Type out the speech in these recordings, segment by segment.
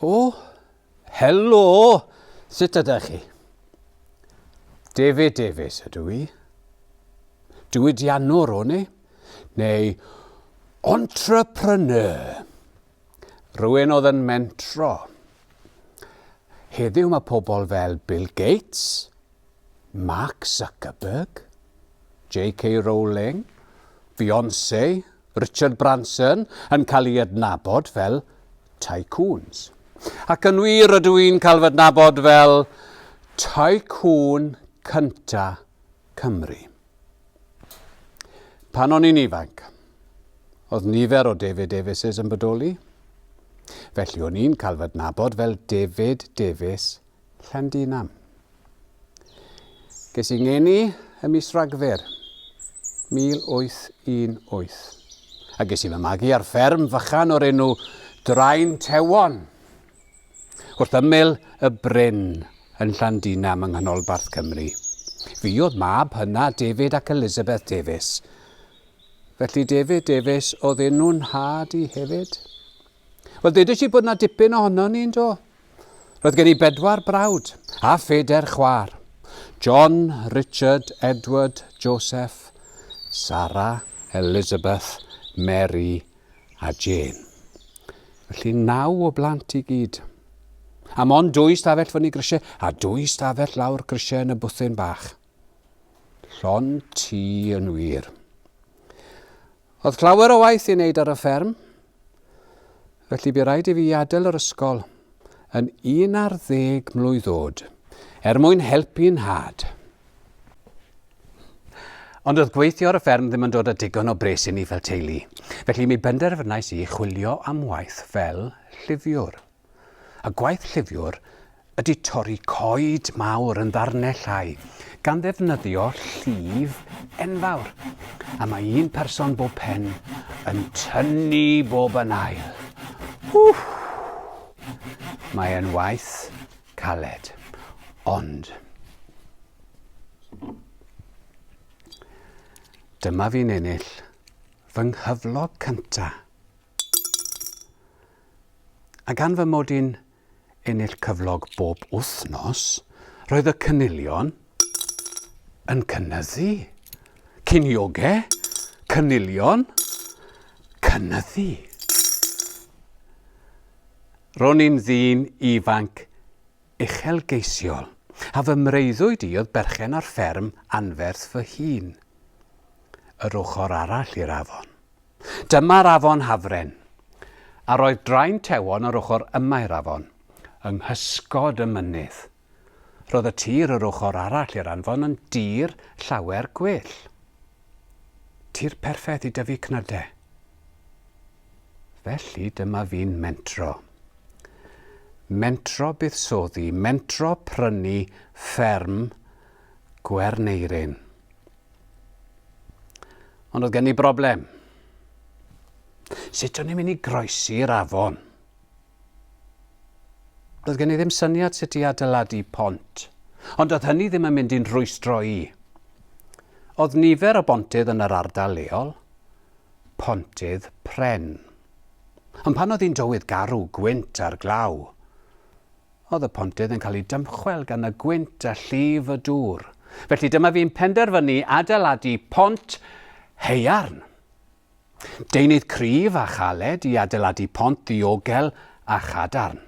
O, helo! Sut ydych chi? David Davies ydw i. Diwydiannwr o'n i, neu entrepreneur. Rhywun oedd yn mentro. Heddiw mae pobl fel Bill Gates, Mark Zuckerberg, J.K. Rowling, Beyoncé, Richard Branson yn cael ei adnabod fel tycoons. Ac yn wir rydw i'n cael fy adnabod fel tycoon cynta Cymru. Pan o'n i'n ifanc, oedd nifer o David Davises yn bodoli. Felly o'n i'n cael fy adnabod fel David Davies Llandinam. Ges i ngeni ym mis Rhagfyr 1818, a ges i fy magu ar fferm fychan o'r enw Draen Tewon, wrth ymyl y bryn yn Llandinam yng nghanolbarth Cymru. Fi oedd mab hyna David ac Elizabeth Davies. Felly David Davies oedd enw nhad i hefyd. Wel, ddeudais i bod 'na dipyn ohonon ni, yndo? Roedd gen i bedwar brawd a phedair chwaer. John, Richard, Edward, Joseph, Sarah, Elizabeth, Mary a Jane. Felly naw o blant i gyd. A mond dwy stafell fyny grisiau a dwy stafell lawr grisiau yn y bwthyn bach. Llond tŷ yn wir. Oedd llawer o waith i wneud ar y fferm, felly bu raid i fi adael yr ysgol yn 11 mlwydd oed er mwyn helpu nhad. Ond oedd gweithio ar y fferm ddim yn dod â digon o bres i ni fel teulu, felly mi benderfynais i chwilio am waith fel llifiwr. A gwaith llifiwr ydy torri coed mawr yn ddarnau llai, gan ddefnyddio llif enfawr. A mae un person bob pen yn tynnu bob yn ail. Wff! Mae e'n waith caled, ond dyma fi'n ennill fy nghyflog cynta. A gan fy mod i'n ennill cyflog bob wythnos, roedd y cynilion yn cynyddu. Cinioge, cynilion, cynyddu. Ro'n i'n ddyn ifanc uchelgeisiol, a fy mreuddwyd i oedd berchen ar fferm anferth fy hun, yr ochr arall i'r afon. Dyma'r afon Hafren, a roedd draen tewon yr ochr yma i'r afon, yng nghysgod y mynydd. Roedd y tir yr ochr arall i'r anfon yn dir llawer gwell. Tir perffaith i dyfu cnyde. Felly dyma fi'n mentro. Mentro buddsoddi, mentro prynu fferm Gwerneirin. Ond oedd gen i broblem. Sut o'n i'n mynd i groesi'r afon? Doedd gen i ddim syniad sut i adeiladu pont, ond oedd hynny ddim yn mynd i'n rhwystro i. Oedd nifer o bontydd yn yr ardal leol, pontydd pren. Ond pan oedd hi'n dywydd garw, gwynt a'r glaw, Oedd y pontydd yn cael eu dymchwel gan y gwynt a llif y dŵr. Felly dyma fi'n penderfynu adeiladu pont haearn. Deunydd cryf a chaled i adeiladu pont ddiogel a chadarn.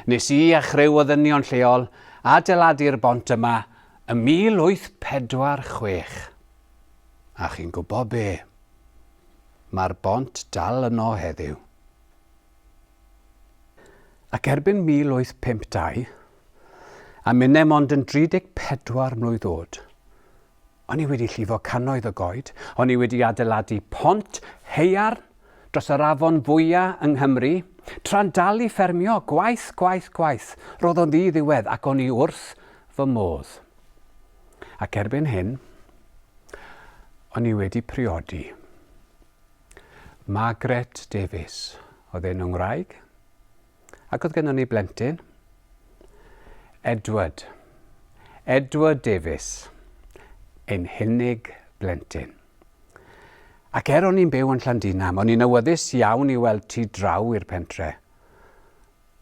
Nes i a chriw o ddynion lleol adeiladu'r bont yma ym 1846. A chi'n gwybod be? Mae'r bont dal yno heddiw. Ac erbyn 1852, a minnau mond yn 34 mlwydd oed, o'n i wedi llifo cannoedd o goed, o'n i wedi adeiladu pont haearn dros yr afon fwya yng Nghymru, tra'n dal i ffermio, gwaith, gwaith, gwaith, roedd o'n ddi-ddiwedd ac o'n i wrth fy modd. Ac erbyn hyn, o'n i wedi priodi. Margaret Davies oedd enw ngwraig, ac oedd gennon ni blentyn, Edward. Edward Davies, ein hunig blentyn. Ac er o'n i'n byw yn Llandinam, o'n i'n awyddus iawn i weld tu draw i'r pentre.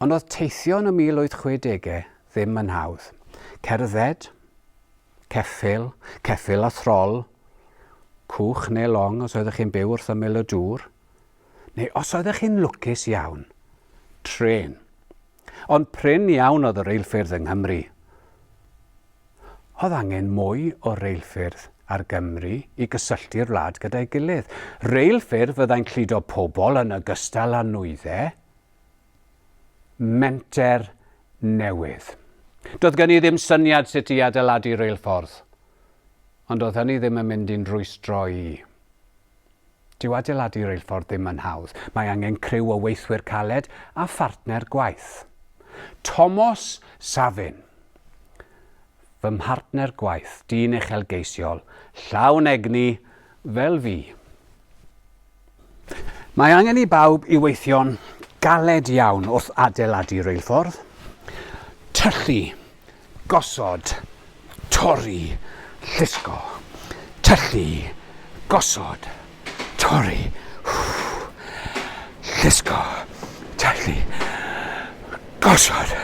Ond oedd teithio yn y 1860au ddim yn hawdd. Cerdded, ceffyl, ceffyl a throl, cwch neu long os oeddech chi'n byw wrth ymyl y dŵr, neu os oeddech chi'n lwcus iawn, trên. Ond prin iawn oedd y reilffyrdd yng Nghymru. Oedd angen mwy o reilffyrdd ar Gymru i gysylltu'r wlad gyda'i gilydd. Reilffyrdd fyddai'n cludo pobl yn ogystal â nwyddau. Menter newydd. Doedd gen i ddim syniad sut i adeiladu reilffordd, ond doedd hynny ddim yn mynd i'n rwystro i. Dyw adeiladu reilffordd ddim yn hawdd. Mae angen criw o weithwyr caled a phartner gwaith. Tomos Safin. Fy mhartner gwaith, dyn uchelgeisiol, llawn egni, fel fi. Mae angen i bawb i weithio'n galed iawn wrth adeiladu reilffordd. Tyllu, gosod, torri, llusgo. Tyllu, gosod, torri, llusgo, tyllu, gosod,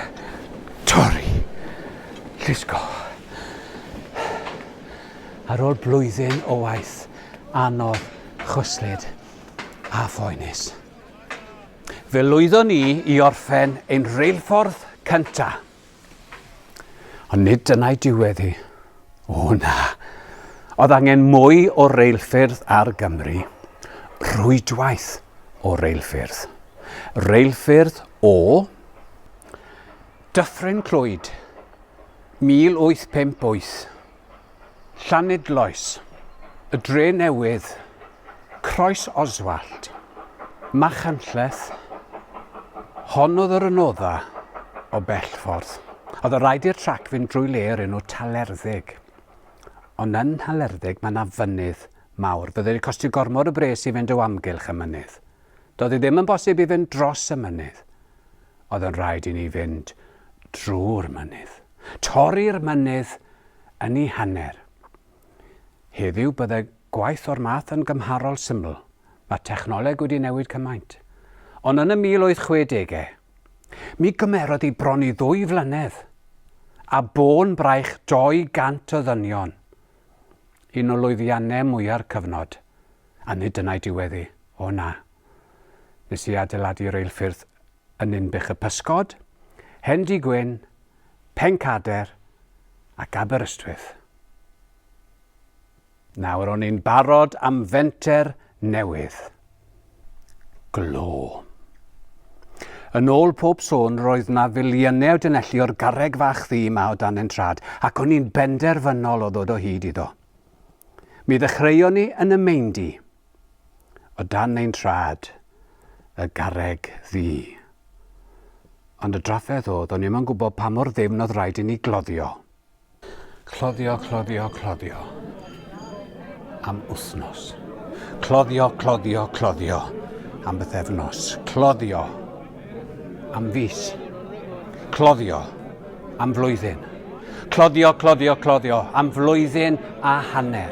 torri, llusgo. Ar ôl blwyddyn o waith anodd, chwyslyd a phoenus. Fe lwyddon ni i orffen ein reilffordd cynta. Ond nid dyna'i diwedd hi. O na. Oedd angen mwy o reilffyrdd ar Gymru. Rhwydwaith o reilffyrdd. Reilffyrdd o Dyffryn Clwyd, 1858. Llanidloes, Y Dre Newydd, Croes Oswallt, Machynlleth, hon oedd yr anodda o bell ffordd. Oedd y rhaid i'r trac fynd drwy le o'r enw Talerddig. Ond yn Nhalerddig mae yna fynydd mawr. Fydde wedi costio gormod o bres i fynd o amgylch y mynydd. Doedd hi ddim yn bosib i fynd dros y mynydd. Oedd yn rhaid i ni fynd drwy'r mynydd. Torri'r mynydd yn ei hanner. Heddiw bydde gwaith o'r math yn gymharol syml. Mae technoleg wedi newid cymaint. Ond yn y 1860au, mi gymerodd hi bron i ddwy flynedd, a bôn braich 200 o ddynion. Un o lwyddiannau mwya'r cyfnod. A nid dyna'i diwedd hi. O na. Nes i adeiladu reilffyrdd yn Ninbych y Pysgod, Hendy Gwyn, Pencader ac Aberystwyth. Nawr o'n i'n barod am fenter newydd. Glo. Yn ôl pob sôn roedd 'na filiynau o dunelli o'r garreg fach ddu 'ma o dan ein trad ac o'n i'n benderfynol o ddod o hyd iddo. Mi ddechreuon ni yn y meindy, o dan ein trad, y garreg ddu. Ond y drafferth oedd, o'n i'm yn gwybod pa mor ddyfn oedd rhaid i ni gloddio. Cloddio, cloddio, cloddio. Am wythnos. Cloddio, cloddio, cloddio. Am bythefnos. Cloddio. Am fis. Cloddio. Am flwyddyn. Cloddio, cloddio, cloddio. Am flwyddyn a hanner.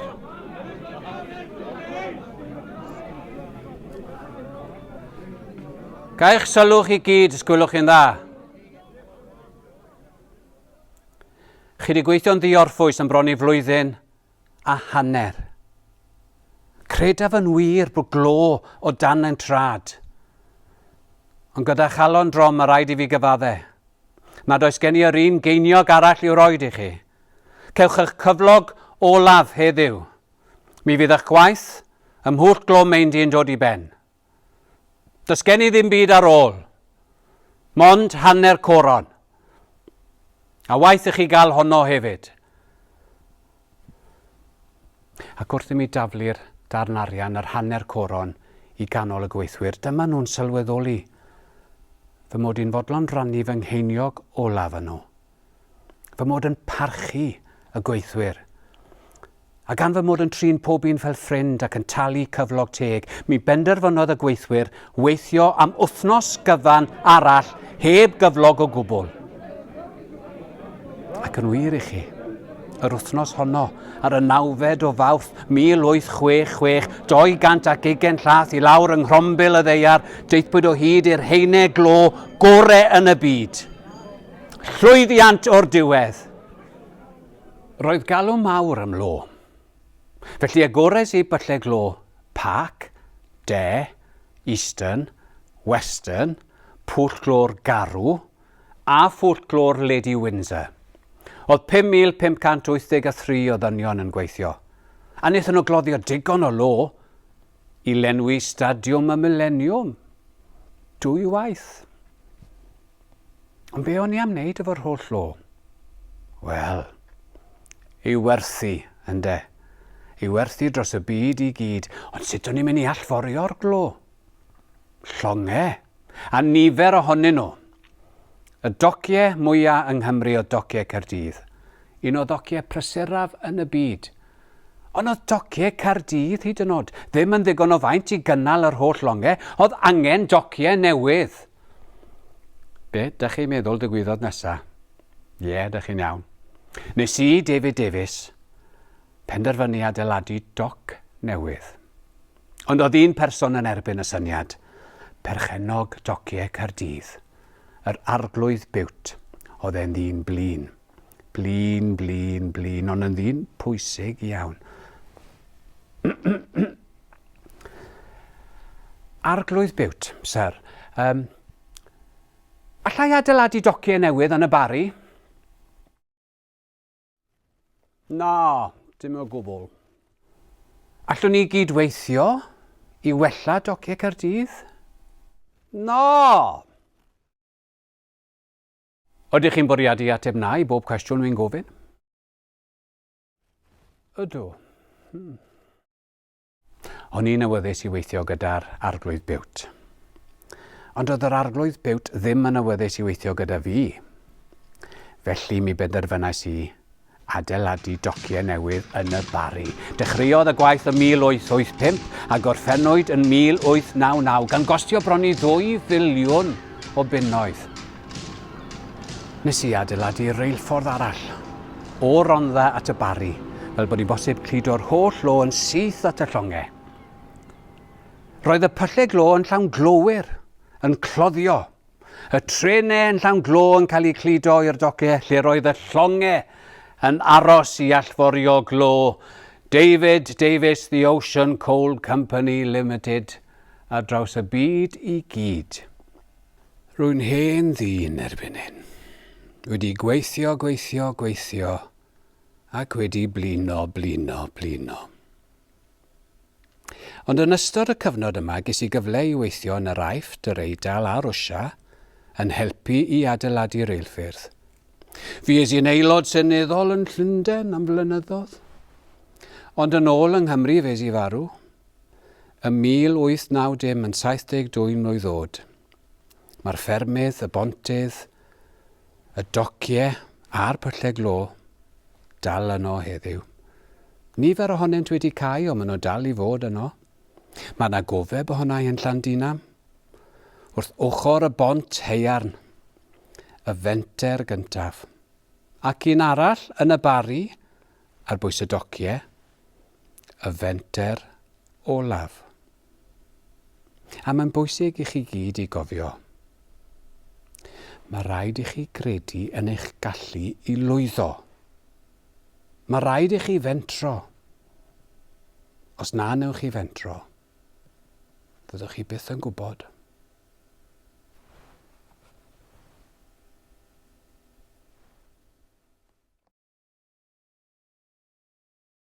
Gaich sylwch i gyd, os gwelwch chi'n dda. Chi wedi gweithio'n ddiorffwys am bron i flwyddyn a hanner. Credaf yn wir bod glo o dan ein trad. Ond gyda chalon drom mae rhaid i fi gyfadde nad oes gen i yr un geiniog arall i'w roed i chi. Cewch eich cyflog olaf heddiw. Mi fydd eich gwaith ym Mhwll Glo Meindy yn dod i ben. Does gen i ddim byd ar ôl. Mond hanner coron. A waeth i chi gael honno hefyd. Ac wrth i mi daflu'r darn arian, yr hanner coron, i ganol y gweithwyr, dyma nhw'n sylweddoli fy mod i'n fodlon rannu fy ngheiniog olaf â nhw. Fy mod yn parchu y gweithwyr. A gan fy mod yn trin pob un fel ffrind ac yn talu cyflog teg, mi benderfynodd y gweithwyr weithio am wythnos gyfan arall heb gyflog o gwbl. Ac yn wir i chi, Yr wythnos honno, ar y nawfed o Fawrth 1866, 220 llath i lawr yng nghrombil y ddaear, daethpwyd o hyd i'r haenau glo gore yn y byd. Llwyddiant o'r diwedd! Roedd galw mawr am lo. Felly agores i byllau glo Park, De, Eastern, Western, Pwll Glo'r Garw, a Phwll Glo'r Lady Windsor. Oedd 5,583 o ddynion yn gweithio, a wnaethon nhw gloddio digon o lo i lenwi Stadiwm y Mileniwm dwywaith. Ond be o'n i am wneud efo'r holl lo? Wel, ei werthu, ynde. Ei werthu dros y byd i gyd. Ond sut o'n i'n mynd i allforio'r glo? Llonge, a nifer ohonyn nhw. Y dociau mwya yng Nghymru oedd dociau Caerdydd, un o ddociau prysuraf yn y byd. Ond oedd dociau Caerdydd hyd yn oed ddim yn ddigon o faint i gynnal yr holl longau, oedd angen dociau newydd. Be dych chi'n meddwl digwyddodd nesa? Ie, yeah, dych chi'n iawn. Nes i, David Davies, penderfynu adeiladu doc newydd. Ond oedd un person yn erbyn y syniad, perchennog dociau Caerdydd, yr Arglwydd Bute. Oedd e'n ddyn blin. Blin, blin, blin, ond yn ddyn pwysig iawn. Arglwydd Bute, syr, um, allai adeiladu dociau newydd yn y Barri? Na, dim o gwbl. Allwn ni gyd-weithio i wella Dociau Caerdydd? Na! Ydych chi'n bwriadu ateb na i bob cwestiwn wy'n gofyn? Ydw. Hmm. O'n i'n awyddus i weithio gyda'r Arglwydd Bute. Ond oedd yr Arglwydd Bute ddim yn awyddus i weithio gyda fi. Felly mi benderfynais i adeiladu dociau newydd yn y Barri. Dechreuodd y gwaith ym 1885 a gorffennwyd yn 1899 gan gostio bron i ddwy filiwn o bunnoedd. Nes i adeiladu reilffordd arall, o Rondda at y Barri, fel bod hi'n bosib cludo'r holl lo yn syth at y llongau. Roedd y pyllau glo yn llawn glowyr, yn cloddio. Y trenau yn llawn glo yn cael eu cludo i'r dociau lle roedd y llongau yn aros i allforio glo David Davies The Ocean Coal Company Limited ar draws y byd i gyd. Rwy'n hen ddyn erbyn hyn. Wedi gweithio, gweithio, gweithio, ac wedi blino, blino, blino. Ond yn ystod y cyfnod yma ges i gyfle i weithio yn yr Aifft, yr Eidal a Rwsia, yn helpu i adeiladu reilffyrdd. Fues i'n aelod seneddol yn Llundain am flynyddoedd. Ond yn ôl yng Nghymru fes i farw. Ym 1890 yn 72 mlwydd oed. Mae'r ffermydd, y bontydd, y dociau a'r pyllau glo dal yno heddiw. Nifer ohonynt wedi cau ond maen nhw dal i fod yno. Mae yna gofeb ohonau yn Llandinam. Wrth ochr y bont haearn, y fenter gyntaf. Ac un arall yn y Barri, ar bwys y dociau, y fenter olaf. A mae'n bwysig i chi gyd i gofio. Mae rhaid i chi gredu yn eich gallu i lwyddo. Mae rhaid i chi fentro. Os na newch chi fentro, fyddwch chi byth yn gwybod.